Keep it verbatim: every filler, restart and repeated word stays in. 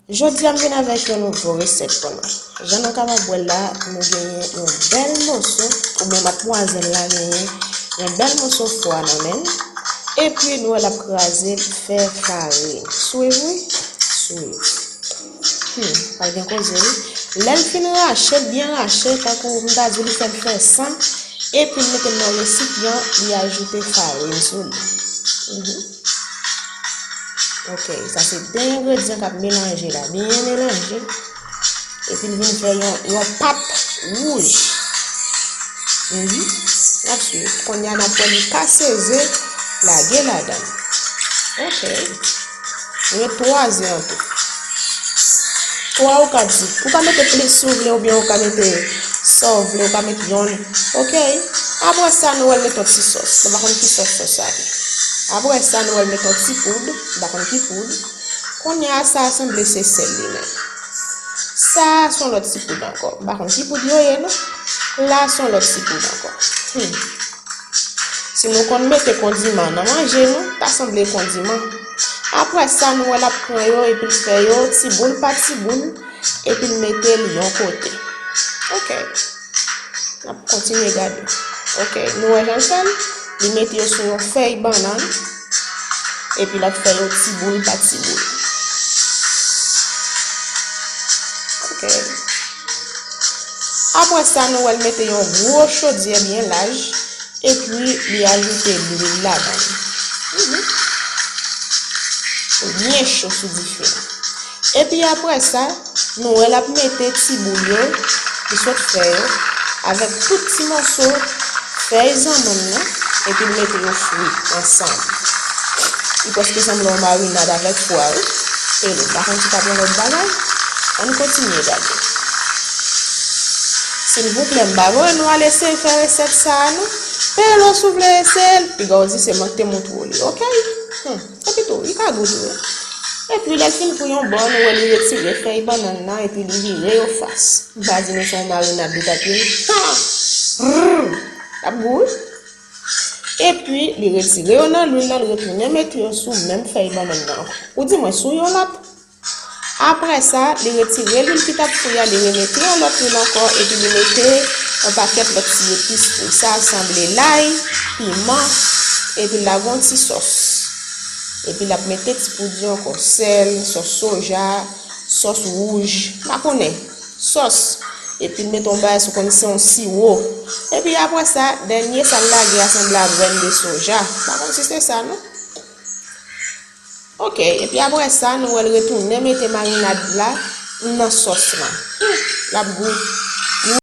Jodi a m vin avèk yon nouvo resèt pou nou. Jan nou kapab wè l la, nou genyen yon bèl moso, oubyen matmwazèl la genyen yon bèl moso fwa nan men l, epi nou wè l ap kraze l fè farin. Swiv wi, swiv. Hmm, pral gen koze wi. Lè l fin rache, l byen rache, tankou m ta di w li fè l fè san, epi l mete l nan resipyan, li ajoute farin sou li. Mhm. Ok, sa se de engredyan k ap melanje la, byen melanje. Epi l vin fè yon, yon pat wouj. Mhm. N ap swiv. Kounye a n ap wè li ka seze, lage ladan l. Ok. Ret twa ze an tou. Twa ou ka di. Ou ka mete plis si w vle, oubyen ou ka mete sa w vle, ou ka mete yonn. Ok? Apre sa, nou wè l mete yon ti sòs. Nou pa konn ki sòs sòs sa ye. Apre sa, nou wè l mete yon ti poud. Nou pa konn ki poud. Kounye a, sa a sanble se sèl li menm. Sa a se yon lòt ti poud ankò. M pa konn ki poud yo ye, non. La a se yon lòt ti poud ankò. Hmm. Si nou konn mete kondiman nan manje nou, ta sanble kondiman. Apre sa, nou wè l ap pran yo epi l fè yo ti boul pa ti boul, epi l mete l yon kote. Ok. N ap kontinye gade. Ok, nou wè jan l fè l? Li mete yo sou yon fèy bannann, epi l ap fè yo ti boul pa ti boul. Ok. Apre sa, nou wè l mete yon gwo chodyè byen laj, epi li ajoute lwil ladan l. Mhm. Byen cho sou dife a. Epi apre sa, nou wè l ap mete ti boul yo, li sot fè yo, avèk tout ti mòso fèy zanmanm nan, epi l mete yo fri ansanm. Li prèske sanble yon marinad avèk fwa, wi. E nou pa konn si t ap yon lòt bagay. Ann kontinye gade. Silvouplè, m pa vle nou al eseye fè resèt sa a, non. Pelo, si w vle eseye l, piga w di se mwen ki te montre w li, ok? Hmm, epi tou, li ka gou tou, wi. Epi lè l fin pou yon bò, nou wè li retire fèy bannann nan, epi li vire yo fas. M pa di nou se yon marinad li t ap ye. Ha! Brrr! L ap gou, wi. Epi, li retire yo nan lwil la, li retounen mete yo sou menm fèy bannann nan ankò. Ou di mwen sou yon lòt. Apre sa, li retire lwil ki t ap fri a, li remete yon lòt lwil ankò, epi li mete yon pakèt lòt ti epis tou. Sa a sanble lay, piman, epi l lage yon ti sòs. Epi l ap mete ti poud yo ankò, sèl, sòs soja, sòs wouj, m pa konnen, sòs. Epi l mete yon bagay sou konn se yon siwo. Epi apre sa, dènye sa l lage a sanble a grèn de soja. M pa konn si se sa, non. Ok, epi apre sa, nou wè l retounen mete marinad la nan sòs lan. Hmm, l ap gou.